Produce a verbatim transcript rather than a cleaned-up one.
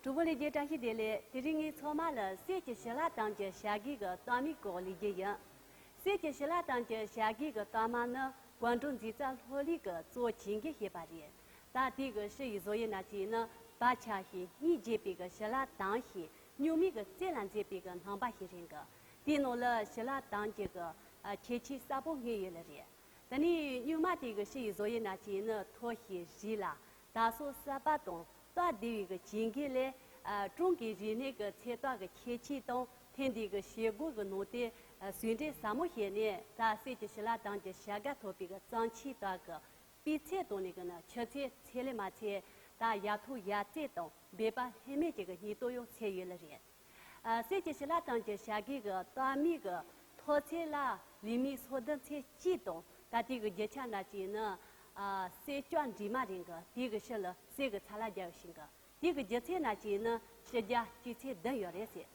གྲོགས་པོ་ལྷན་རྒྱས་བཀྲ་ཤིས་བདེ་ལེགས། དེ་རིང་ངས་ཚང་མ་ལ་གསེར་གྱི་ཞི་ལ་དམ་གྱི་བྱ་དགའི་གི་རྟགས་མའི་སྐོར་ལས་རྒྱུ་ཡིན། གསེར་གྱི་ཞི་ལ་དམ་གྱི་བྱ་དགའི་གི་རྟགས་མ་ནི་དགོན་གྲོང་འཛིན་གྲྭ་ལྷོ་ལི་གི་གཙོ་བྱེད་འགན་བཞེས་པ་རེད། ད་དེ་གི་ཞི་ཡི་བཟོ་ཡི་ན་ཅི་ནི་བག་ཆགས་ཤིང་སྙིང་རྗེ་བའི་གི་ཞི་ལ་དམ་ཞིང་གཉུག་མའི་གི་རྩེ་ལ་མཛེས་པའི་གི་སྣང་བ་ཞིག་རེད་གི། དེའི་ནང་ལ་ཞི་ལ་དམ་གྱི་གི་ཁྱད་ཆོས་གསལ་པོ་མངོན་ཡོད་ལེ་རེད། ད་ནི་སྨྱུག་མ་དེ་གི་ཞི་ཡི་བཟོ་ཡི་ན་ཅི་ནི་མཐོ་ཞིང་རིང་ལ་དར་སོ་གསར་པ་དང་སྟབས་བདེ་བའི་གི་བྱེད་འགན་ལས། ཨ། གྲོང་གི་རིག་གནས་ཀྱི་ཚེ་ཐར་གྱི་ཁྱད་ཆོས་དང་ཐེངས་འདིའི་གི་བྱེད་སྒོ་གི་ནང་དེ་ཟུང་འབྲེལ་ཟབ་མོ་བྱས་ནས། ད་གསེར་གྱི་ཞི་ལ་དམ་གྱི་བྱ་དགའ་ཐོབ་པའི་གི་བརྩམས་ཆོས་དག་གི་སྤུས་ཚད་དང་ནི་གི་ནི་ཆུ་ཚད་ཚད་ལས་མ་ཚད། ད་ཡག་ཐོག་ཡག་བརྩེགས་དང་འབད་པ་ལྷད་མེད་ཀྱི་གི་སྙིང་སྟོབས་ཡང་ཚད་ཡོད་ལེ་རེད། ཨ། གསེར་གྱི་ཞི་ལ་དམ་གྱི་བྱ་དགའི་གི་རྟགས་མའི་གི་མཐོ་ཚད་ལ་ལི་མི་སོ་བདུན་ཚེག་གཅིག་དང་། ད་དེ་གི་རྒྱུ་ཆ་ན་ཅི་ནི། ཨ། གསེར་སྐྱ་འདྲེས་མ་རེད་གི། དེ་གི་ཕྱི་ལ་གསེར་གི་ཚ་ལ་རྒྱབ་ཤིང་གི། དེ་གི་རྒྱུ་ཚད་ན་ཅི་ནི་ཕྱི་རྒྱ་གཅིག་ཚེག་བདུན་ཡོད་རེད་ཟེར།